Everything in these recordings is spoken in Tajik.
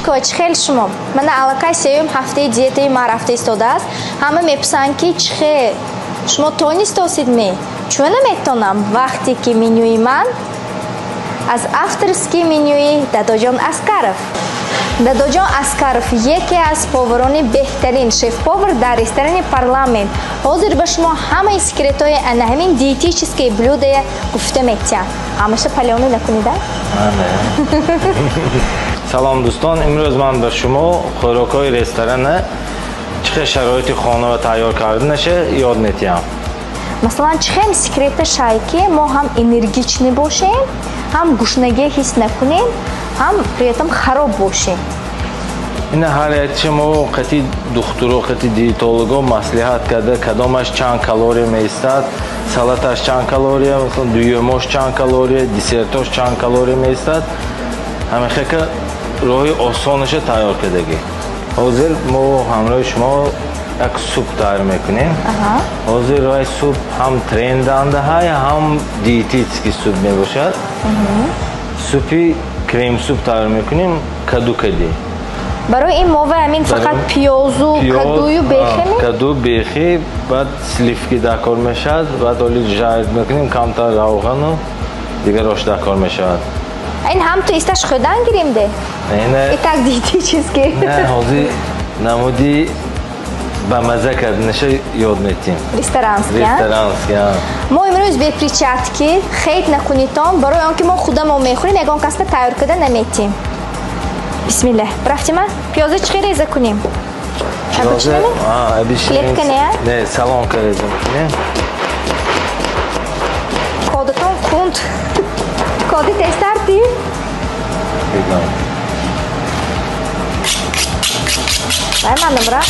Подписчикҳо, чӣ хел шумо? Мана аллакай сеюм ҳафтаи диетаи ман рафта истодааст. Ҳама мепурсанд, ки чӣ хел шумо тонистосид ме? Чун наметонам, вақте ки менюи ман аз авторский менюи Дадоҷон Аскаров. Дадоҷон Аскаров яке аз поварони беҳтарин, шеф-повар дар ресторани «Парламент». Ҳозир ба шумо ҳамаи секретҳои ана ҳамин диетические блюдая гуфта метиҳам. Ҳамаша палёный накунида? Салом, дӯстон! Имрӯз ман ба шумо хӯрокҳои ресторана чӣ хел шароити хонава тайёр карданаша ёд метиҳам. Масалан, чӣ хел секрета шай, ки мо ҳам энергичный бошем, ҳам гушнагӣ ҳис накунем, ҳам при этом хароб бошем? Ина ҳар якчи мо қати духтуро, қати диетолого маслиҳат карда, кадомаш чанд калория меистад, салаташ чанд калория, масалан, дуюмош чанд калория, десертош чанд калория меистад, ҳамихека роҳи осонаша тайёр кардагӣ. Ҳозир мо ҳамроҳи шумо як суп тайёр мекунем. Ҳозир вай суп ҳам трендандаҳай, ҳам диетический суп мебошад. Супи крем-суп тайёр мекунем, каду кадӣ. Барои ин мова ҳамин фақат пиёзу кадую бехеми? Каду, бехи, баъд сливки дакор мешавад, баъд оли жарить мекунем, камтар равғану дигарош дакор мешавад. Ин ҳам ту исташ хӯрдан гирем де? Не. И так диетический. Не, ҳозир намуди ба мазза карданаша ёд метиҳем. Ресторанский. Ресторанский. Мо имрӯз бе перчатки, хейт накунитон, барои он ки мо худамо мехӯрем, ягон касба тайёр карда наметиҳем. Бисмиллаҳ, рафтима. Пиёза чӣ хел реза кунем? Клетка не? Не, соломка реза мекунем. Кодатон кунд, коди тезтарти. Бигам. Дай ман набра.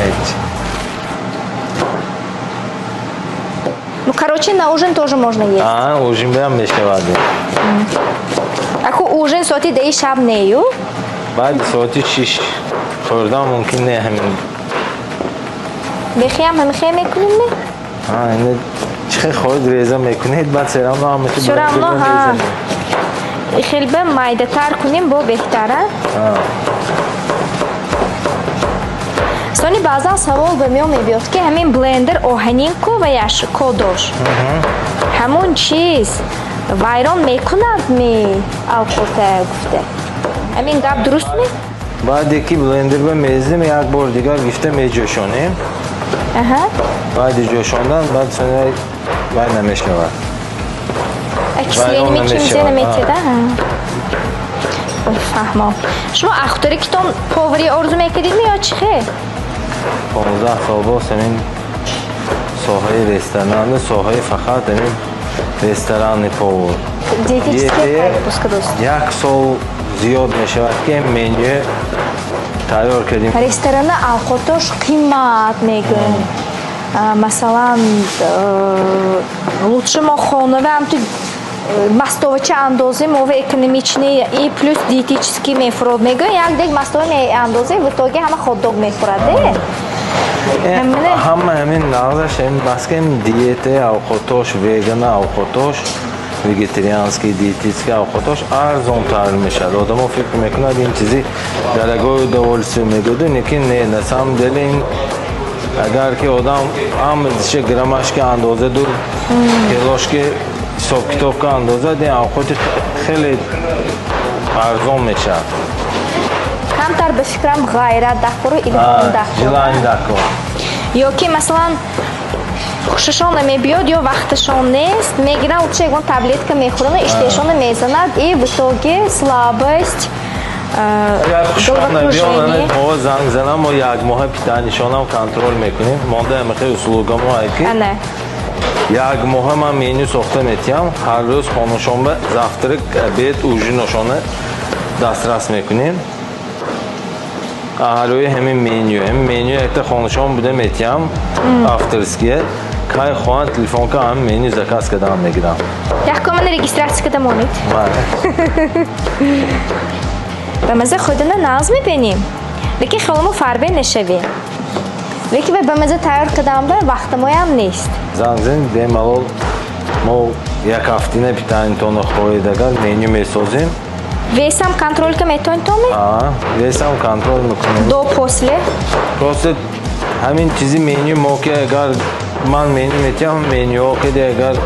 Эч. Ну, короче, на ужин тоже можно есть. А, ужин беам мешавад. Аку ужин соати 10 шаб нею? Баъди соати 6 хӯрдан мумкин не ҳамин. Бехиам ҳамихе мекунем не? А, ина чӣ хел хоҳед реза мекунед, баъд всё равно ҳамаша. Всё равно, ҳа. Хелба майдатар кунем, бо беҳтар, а? Сони баъзан савол ба миён мебиёд, ки ҳамин блендер оҳанин ку ва яш кодош. Ҳамун чиз вайрон мекунад ми авқота гуфта. Ҳамин гап дуруст ми? Баъде ки блендер ба мезим, як бор дигар гифта меҷӯшонем. Баъди ҷӯшондан баъд сони вай намешавад. Окисление мекимзе наметеда? Фаҳмом. Шумо ахтори китон повари орзу мекардидми ё чӣ хел? 15 сол боз ҳамин соҳаи ресторан, соҳаи фақат ҳамин ресторанный повар. Як сол зиёд мешавад, ки меню тайёр кардем. Ресторана авқотош қимат мегӯем. Масалан, лучше мо хонава ҳамту мастовача андозем, ова экономичный и плюс диетический мефурод мегӯем. Як дег мастова меандозем, в итоге ҳама хот-дог мехӯрад, де? Ҳама ҳамин нағзаш ҳамин баска диетаи авқотош, вегана авқотош, вегетарианский, диетический авқотош арзонтар мешавад. Одамо фикр мекунад, ин чизи дорогое удовольствие мегӯяду, лекин не, на самом деле ин агар ки одам ҳама диша граммашки андозаду килошки ҳисоб-китобка андозад, ин авқоти хеле арзон мешавад. Камтар ба фикрам ғайрат дакору илҳом дакор. Желание дакор. Ё ки масалан хушашон намебиёд ё вақташон нест, мегиранд, лучше ягон таблетка мехӯранд, иштеҳшона мезанад, и в итоге слабость, головокружение. Мо занг занам, мо як моҳа питанишонам контроль мекунем. Монда ҳамахе услугамо ай ки як моҳа ман меню сохта метиҳам, ҳар рӯз хонашонба завтрак, обед, ужиношона дастрас мекунем. Ҳаррӯи ҳамин меню якта хонашон буда метиҳам, авторские. Кай хоҳанд, телефон ка, ҳамин меню заказ кардан мегирам. Якумана регистрация када монед. Ба маза худана нағз мебинем, лекин хеломо фарбе нашавем. Лекин ба маза тайёр кардан ба вақтамоям нест. Занг занед, бемалол мо як ҳафтина питанитонро хоҳед агар, меню месозем. Весам контроль ка метавонӣ то ме? Весам контроль мекунем. До после? Просто ҳамин чизи меню мо ки агар ман меню метиҳам, менюҳо ки агар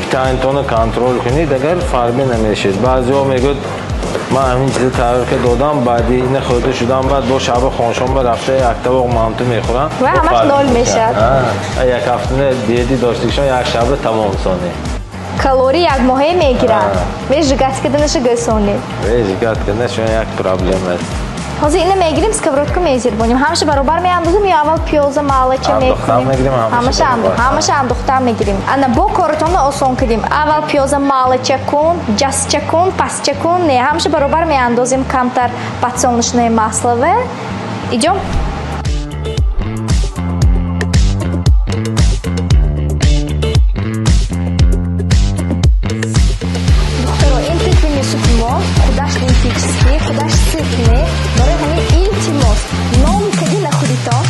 питаниятонро контроль кунед, агар фарбе намешед. Баъзеҳо мегӯяд, ман ҳамин чиза тайёр ка додам, баъди ина хӯрда шудам, баъд бо шаба хоншонба рафта як табоқ манту мехӯрам. Ва ҳамаш нол мешавад. Як ҳафтана диети доштагишон як шаба тамом сони. Калорий як моҳе мегирад. Ве жигат карданаша гӯсонӣ. Ве жигат карданашон як проблема аст. Ҳозир ина мегирим, сковородка мезирбонем. Ҳамаша баробар меандозем ё аввал пиёза малача мекунем? Ҳамаша андохтан мегирим. Ана бо коротонро осон кардем. Аввал пиёза малача кун, ҷасча кун, пасча кун. Не, ҳамаша баробар меандозем камтар подсолнечное маслове. Идём. Духтаро, ин тыквенный суп мо худаш диетический, худаш сытный. Барои ҳамин илтимос, нон кади нахӯритон.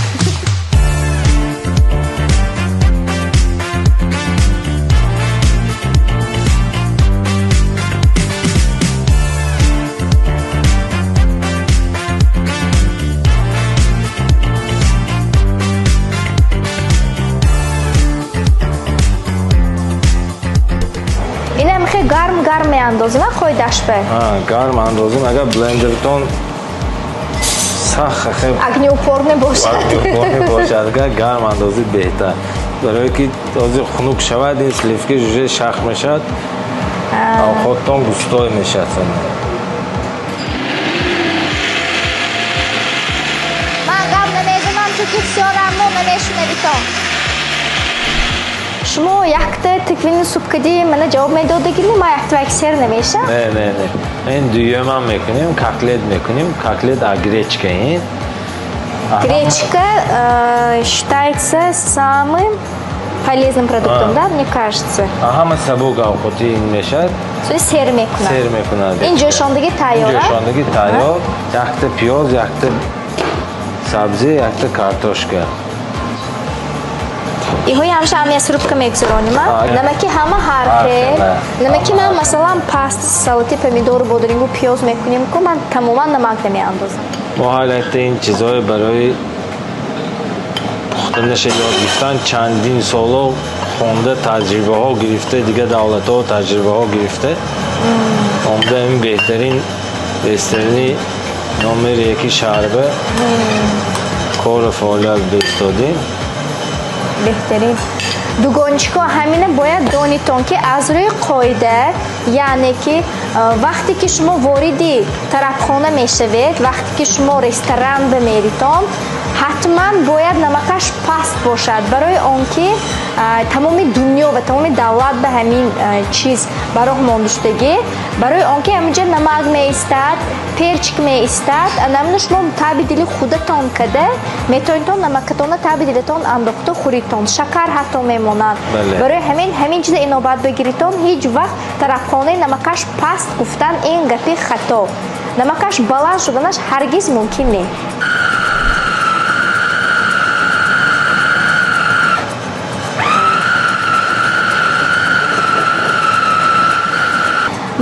Инам хе гарм гарм меандозем, хоҳи дашбе? Гарм андозем, агар блендертон сах хе огнеупорный бошад. Огнеупорный бошад, агар гарм андозид беҳтар. Барои ки ҳозир хунук шавад, ин сливки уже шах мешавад, овқоттон густой мешавад. Ман гап намезанам, чунки всё равно намешунавитон. Шумо якта тыквенный суп кади мана ҷавоб медодагини, ма якта вак сер намешам? Не, не, не. Ин дуюмам мекунем, котлет мекунем. Котлет а гречка ин. Гречка считается самым полезным продуктом, да, мне кажется. Ҳама сабук овқоти ин мешавад. Сер мекунад. Сер мекунад. Ин ҷӯшондагӣ тайёр? Ин ҷӯшондагӣ тайёр. Якта пиёз, якта сабзӣ, якта картошка. Иҳои ҳамаша ҳам мясорубка мегузаронем, а? Намаки ҳама ҳар хел. Намаки ман масалан паст, салати помидору, бодирингу, пиёз мекунем, ку ман тамоман намак намеандозам. Мо ҳалатта ин чизҳое барои пухтанаша ёд гирифтан чандин соло хонда, таҷрибаҳо гирифта, дигар давлатҳо таҷрибаҳо гирифта. Омда ин беҳтарин ресторани номери яки шаҳрба кору фаъолият бистодем. Беҳтарин. Дугончико, ҳамина бояд донитон, ки аз рӯи қоида, яъне ки вақте ки шумо вориди тарабхона мешавед, вақте ки шумо ресторан бимеритон, ҳатман бояд намакаш паст бошад, барои он ки тамоми дунё ва тамоми давлат ба ҳамин чиз ба роҳ мондашудагӣ, барои он ки ҳаминҷа намак меистад, перчик меистад, анамина шумо таби дили худатон када метавонитон намакатонро таби дилатон андохта хӯритон, шакар ҳатто мемонад. Барои ҳамин чиза инобат бигиритон, ҳеҷ вақт тарабхонаи намакаш паст гуфтан ин гапи хато. Намакаш баланд шуданаш ҳаргиз мумкин не.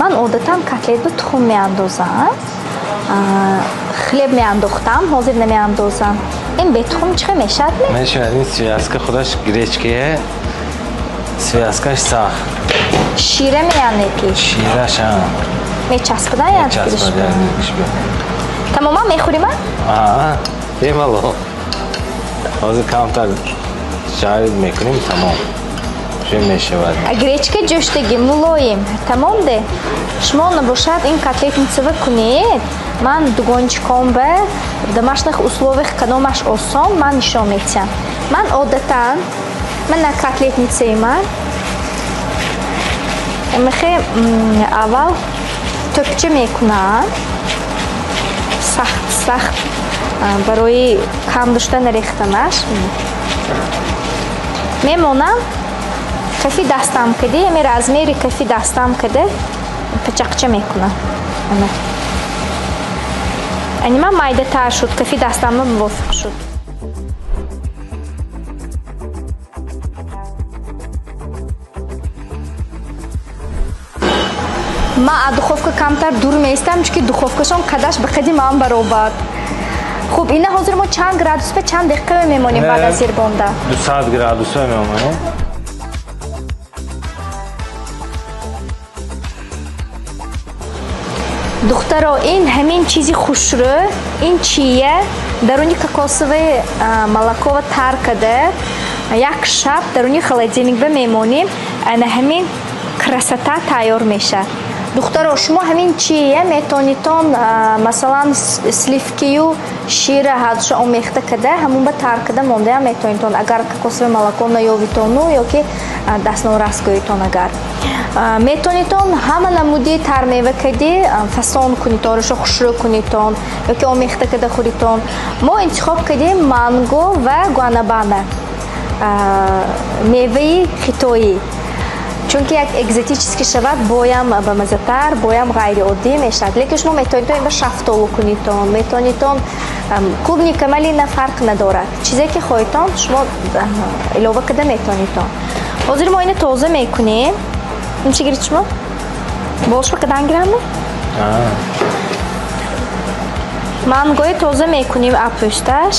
Ман одатан котлетро тухм меандозам, хлеб меандохтам, ҳозир намеандозам. Ин бетухм чӣ мешавад? Мешавад. Ин связка худаш гречкае, связкаш сах. Шира меяне ки? Шираш, а. Мечаспада яъне? Мечаспада. Тамоман мехӯрим, а? Аа, бемалол. Ҳозир камтар жарид мекунем, тамом. Мешавад. Гречка ҷӯштагӣ мулоим. Тамом де? Шумо набошад ин котлетницава кунед. Ман дугончиком ба домашних условиях кадомаш осон ман нишон медиҳам. Ман одатан ман на котлетницаи ман мехе аввал тӯпча мекунам. Сахт сахт барои кам дошта нарехтанаш. Мемонам кафи дастам кади, яъне размери кафи дастам кади пачақча мекунам. Ани ман майдатар шуд, кафи дастамма мувофиқ шуд. Ман аз духовка камтар дур меистам, чунки духовкашон қадаш ба қади ман баробар. Хуб, ина ҳозир мо чанд градус ба чанд дақиқа мемонем баъд аз зирбонда? 200 градус мемонем. Духтаро, ин ҳамин чизи хушрӯ, ин чия даруни кокосовое молокова тар када як шаб даруни холодильник ба мемонем, ана ҳамин красота тайёр мешавад. Духтаро, шумо ҳамин чия метонитон, масалан, сливкию шира ҳадша омехта када ҳамун ба тар када мондаям метонитон, агар кокосовое молоко наёвитону ёки дастнорас гӯитон. Агар метонитон ҳама намуди тармева кади фасон кунитон, реша хушрӯ кунитон ёки омехта када хӯритон. Мо интихоб кардем манго ва гуанабана, меваи хитоӣ, чунки як экзотический шавад, боям бамаззатар, боям ғайриоддӣ мешавад. Лекин шумо метавонитон ба шафтолу кунитон, метавонитон клубника, малина, фарқ надорад, чизе ки хоҳитон шумо илова карда метавонитон. Ҳозир мо ина тоза мекунем. Ин чӣ гирид шумо? Болшба кадан гирамми? Мангои тоза мекунем апӯсташ.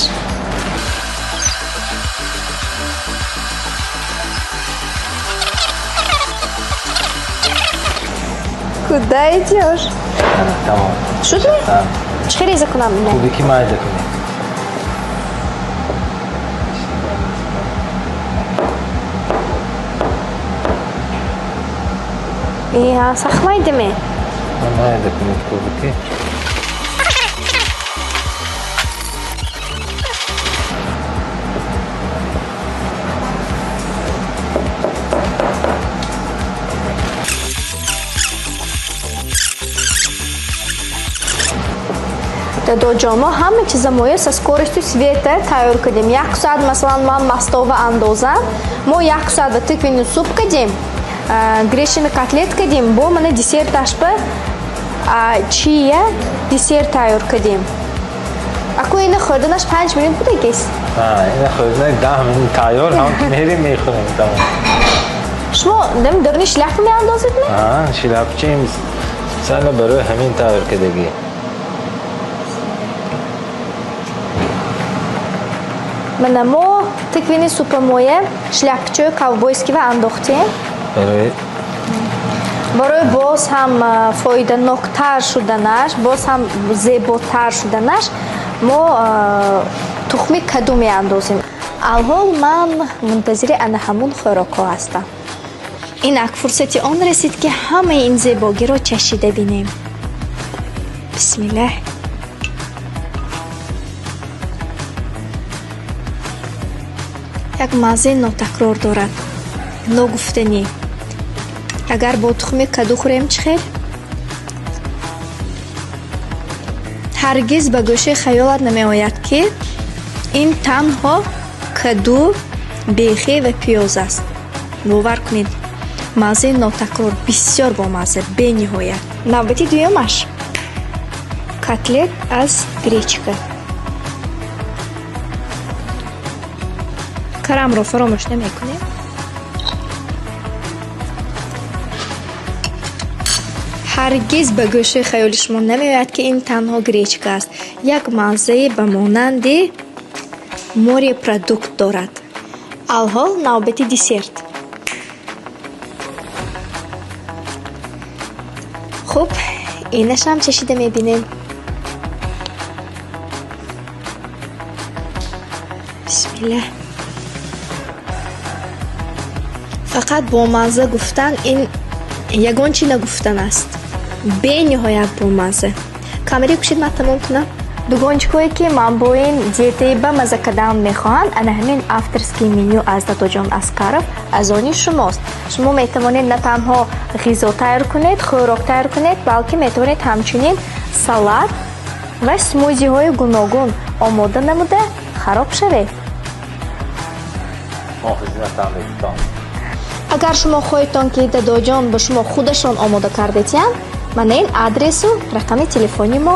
Куда идёшь? Тамом. Шуд ми? Чӣ хел реза кунам ина? Кубики майда кунем. Ия, сахт майдаме? Майда кунед кубики. Дадоҷон, мо ҳама чиза моя со скоростью света тайёр кардем. Як соат, масалан, ман мастова андозам, мо як соат ба тыквенный суп кардем, гречневый котлет кардем, бо мана десерташба чия десерт тайёр кардем. Аку ина хӯрданаш 5 минут будагист? Ина хӯрданаш 10 минут тайёр, ҳам мерем мехӯрем, тамом. Шумо дем даруни шляпа меандозед ми? Шляпчаим специально барои ҳамин тайёр кардагӣ. Мана мо тыквенный супа моя шляпчаи ковбойский ва андохтем. Барои боз ҳам фоиданоктар шуданаш, боз ҳам зеботар шуданаш мо тухми каду меандозем. Алҳол ман мунтазири ана ҳамун хӯрокҳо ҳастам. Инак фурсати он расид, ки ҳамаи ин зебогиро чашида бинем. Бисмиллаҳ. Як маззаи нотакрор дорад, ногуфтанӣ. Агар бо тухми каду хӯрем, чӣ хел? Ҳаргиз ба гӯшаи хаёлат намеояд, ки ин танҳо каду, бехе ва пиёз аст. Бовар кунед, маззаи нотакрор, бисёр бомазза, бениҳоят. Навбати дуюмаш котлет аз гречка. Карамро фаромӯш намекунем. Ҳаргиз ба гӯшаи хаёли шумо намеояд, ки ин танҳо гречка аст. Як маззаи ба монанди морепродукт дорад. Алҳол навбати десерт. Хуб, инашам чашида мебинем. Бисмиллаҳ. Фақат бомазза гуфтан ин ягон чи нагуфтан аст. Бениҳоят бомазза. Камераи кушед, ман тамом кунам. Дугончикое ки ман бо ин диетаи ба мазза кардан мехоҳанд, ана ҳамин авторский меню аз Дадоҷон Аскаров аз они шумост. Шумо метавонед на танҳо ғизо тайёр кунед, хӯрок тайёр кунед, балки метавонед ҳамчунин салат ва смузиҳои гуногун омода намуда хароб шавед. Агар шумо хоҳедтон, ки Дадоҷон ба шумо худашон омода кардетиянд, мана ин адресу рақами телефони мо.